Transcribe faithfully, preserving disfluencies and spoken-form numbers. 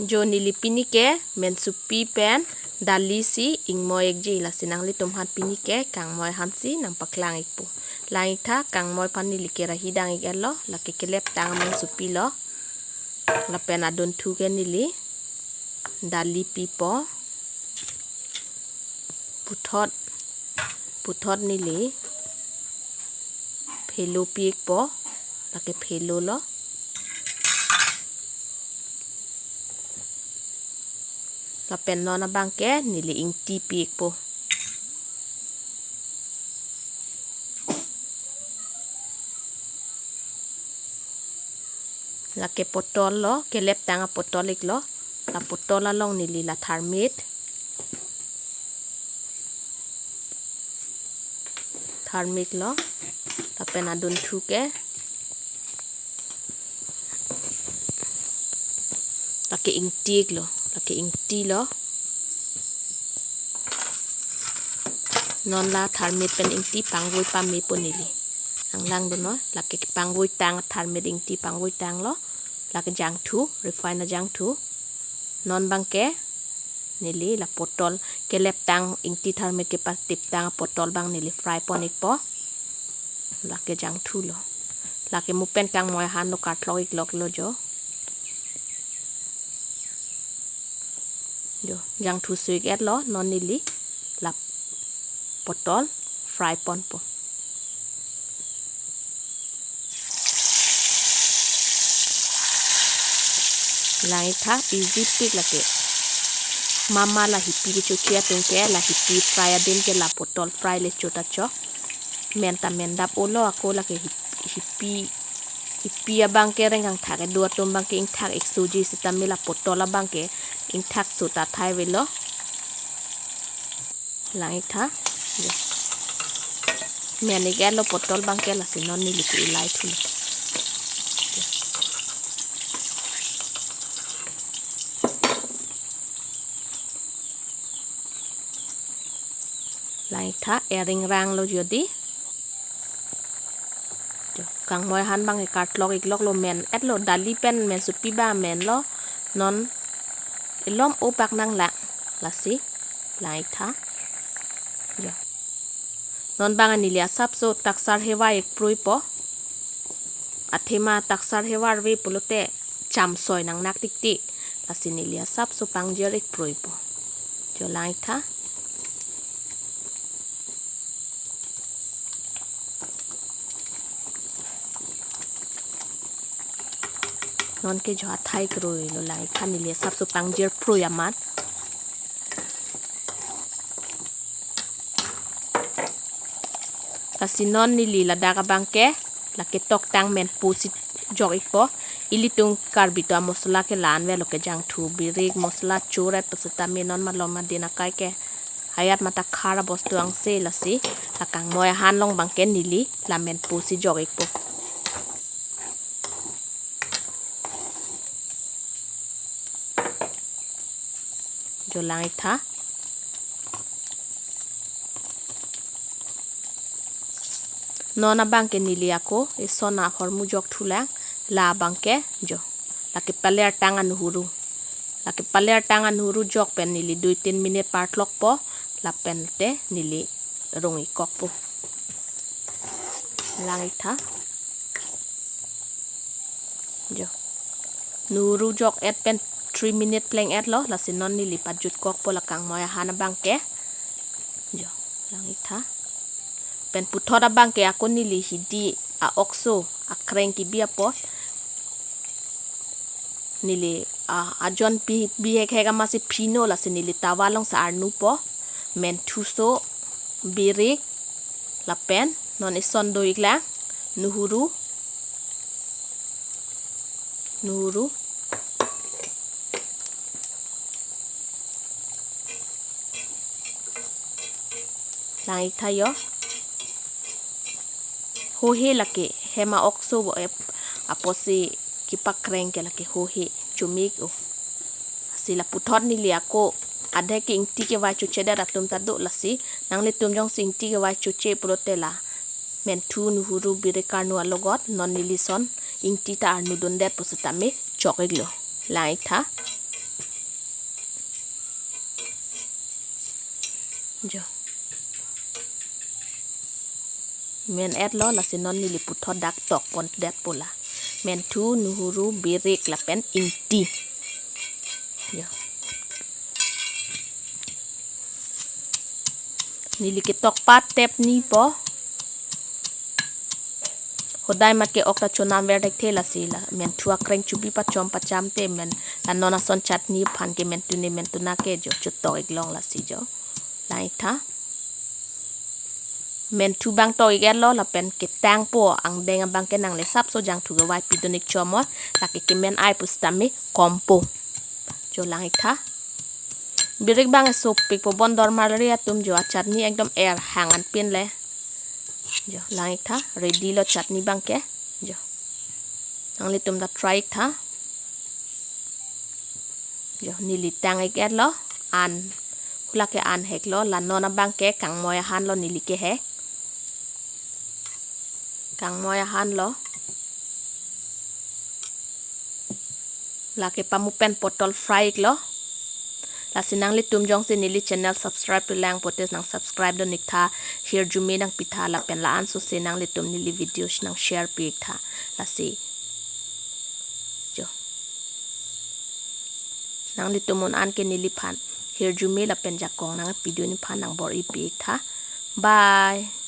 Jo neli pini ke mensupi pen dali si ingmoi-ikji, lasi nanglitum aphan pini ke kangmoi aphan si nangpaklang-ikpo. Lang-iktha, kangmoi aphan neli kerahi dang-ik-etlo, lake keleptang amensupi lo. Lapen adunthu ke neli dali pipo. Puthot, puthot neli phelo pi-ikpo, lake phelo lo. Lapen non abang ke neli ingti pi-ikpo. Lake potol lo, keleptang apotol-iklo. La potol along neli la tharmit. Tharmit lo. Lapen adunthu ke lake ingti-iklo, lake ingti lo. Non la tharmit pen ingti pangvoi pamepo neli. Nanglangdun non, lake pangvoi tang, tharmit ingti pangvoi tanglo. Lake jangthu, refine ajangthu. Non abang ke neli la potol keleptang, ingti tharmit kepatiptang apotol abang neli fry pon-ikpo. Lake jangthu lo. Lake mo pen kangmoi aphan lo kartlok-ikloklo jo. Jo, jangthu su-ik-etlo, non neli la potol fry ponpo. Lang-iktha, easy pik lake. Mama la hipi kechoche atum ke, la hipi fry adim ke la potol fry le chot ta chok. Men ta men dap-olo, ako lake hip-, hipi, hipi abang ke rengkangthak kedo atum abang ke ingthak-ik soji, sitame la potol abang ke ingthak so ta thai avelo. Lang-iktha. Men-ik-etlo potol abang ke, lasi non neli ke-ilai thu. Lang-iktha, eringranglo jodi. Jo, kangmoi aphan abang ke kartlok-ikloklo, men-etlo, dali pen mensupi abang menlo, non ilom opak nanglang, lasi, lang-iktha. Jo. Non abang neli asapso taksar hevar-ik proipo. Athema taksar hevar-ve pulote chamsoi nangnak tiktik. Lasi neli asapso pangjir-ik proipo. Jo, lang-iktha. Non ke jo athai kroi lo, lang-iktha, neli asapso pangjir proi amat. Lasi non neli ladak abang ke lake toktang menpo si jok-ikpo. Ilitum Karbi atum amosola ke la-an avelo ke, jangthu, birik, mosola, choret pusitame non malom adin akai ke hayat mata khar abostu angse, lasi la kangmoi aphan along abang ke neli la menpo si jok-ikpo. Jo, lang-iktha. Non abang ke neli ako eson ahormu jok thulang, la abang ke jo, lake palertang anuhuru. Lake palertang anuhuru jok pen neli dui tin minute partlokpo, lapen te neli rung-ikkokpo. Lang-iktha. Jo. Nuhuru jok-et pen three minute pleng-etlo, lasi non neli pajutkokpo la kangmoi aphan abang ke. Jo, lang-iktha. Pen puthot abang ke ako neli hidi a-okso akreng kebi apot neli, ah, ajon pi, bihek hek amatsi phino, lasi neli tawa along si arnupo. Menthuso, birik, lapen non eson do-iklang, nuhuru, nuhuru. Lang-iktha jo. Hohe lake, hem a-okso bo ep, apotsi kepakreng ke lake hohe, chomik o. Lasi la puthot neli ako, adhe ke ingti kevai chochedet atum ta do, lasi nanglitum jongsi ingti kevai choche pulote la menthu, nuhuru, birik karnu alogot non neli eson ingti ta arnudundet pusitame jok-iklo. Lang-iktha. Jo. Men-etlo, lasi non neli puthot dak tokpon det pu la. Menthu, nuhuru, birik lapen ingti. Jo. Neli ketok patep ni po. Hodai mat ke ok ta chonam ver thekthe lasi la. Menthu akreng chubi pachom pacham te men la non ason chutney aphan ke menthu ne menthu na ke jo chutok-ik long lasi jo. Lang-ik tha. Menthu abang tok-ik-etlo lapen ketang po angdeng abang ke nangle sapso jangthu kevai pidun-ik chomor, lake kemen-ai pusitame kompo. Jo, lang-ik tha. Birik abang sopik po bon dormar ri atum jo, achutney ekdom er hang anpin le. Jo, lang-ik tha, ready lo chutney abang ke. Jo. Nanglitum ta try-ik tha. Jo, neli tang-ik-etlo, an. Hula ke an heklo, la non abang ke kangmoi ahan lo neli kehek. Kangmoi ahan lo. Lake pamu pen potol fry-ik lo. Lasi nanglitum jongsi neli channel subscribe-pe lang potes nang subscribe dun-ik tha, hirjume nangpi tha lapen la-an sose nanglitum neli video nang share pi-ik tha. Lasi. Jo. Nanglitum un an ke neliphan hirjume lapen jakong nang pidun aphan nang bor-i pi-ik tha. Bye.